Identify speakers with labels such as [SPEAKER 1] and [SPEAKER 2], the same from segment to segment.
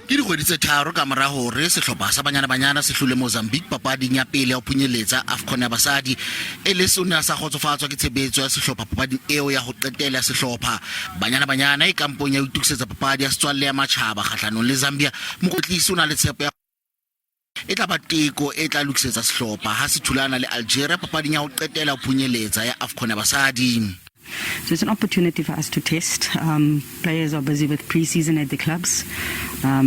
[SPEAKER 1] Ke dikgwedi tse tharo ka mora hore sehlopha sa Banyana Banyana se hlole Mozambique papading ya pele ya ho phunyeletsa AFCON ya basadi. Ellis o ne a sa kgotsofatswa ke tshebetso ya sehlopha papading eo ya ho qetela ya sehlopha. Banyana Banyana e kampong ya ho itokisetsa papadi ya setswalle ya matjhaba kgahlanong le Zambia. Mokwetlisi o na le tshepo ya e tla ba teko e tla lokisetsa sehlopha ha se thulana le Algeria papading ya ho qetela ho phunyeletsa ya AFCON ya basadi.
[SPEAKER 2] So it's an opportunity for us to test. Players are busy with pre-season at the clubs.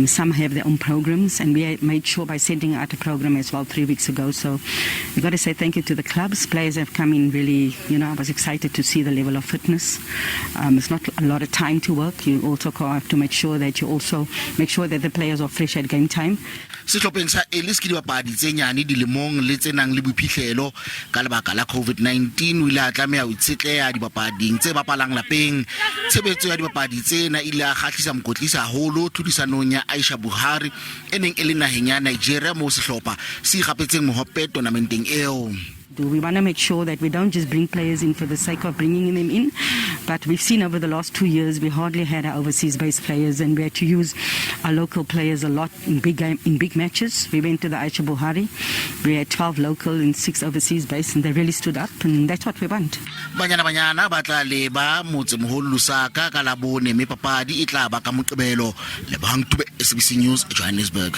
[SPEAKER 2] Some have their own programs, and we made sure by sending out a program as well 3 weeks ago. So we've got to say thank you to the clubs. Players have come in really, I was excited to see the level of fitness. It's not a lot of time to work. You also have to make sure that you also make sure that the players are fresh at game time.
[SPEAKER 1] Sehlopheng sa Ellis ke dibapadi tse nyane dilemong le tse nang le boiphihlelo. Ka lebaka la COVID-19 o ile a tlameha ho itshetleha dibapading tse bapalang lapeng. Tshebetso ya dibapadi tsena ile a kgahlisa mokwetlisi haholo tlhodisanong ya Aisha Buhari e neng e le naheng ya Nigeria moo sehlopha se ikgapetseng mohope tonamenteng eo.
[SPEAKER 2] Do. We want to make sure that we don't just bring players in for the sake of bringing them in, but we've seen over the last 2 years we hardly had our overseas-based players, and we had to use our local players a lot in big game, in big matches. We went to the Aisha Buhari. We had 12 local and 6 overseas-based, and they really stood up, and that's what we want.
[SPEAKER 1] Banyana Banyana ba tla leba motsemoholo Lusaka ka Labone mme papadi e tla ba ka Moqebelo. Lebohang Tube, SABC News, Johannesburg.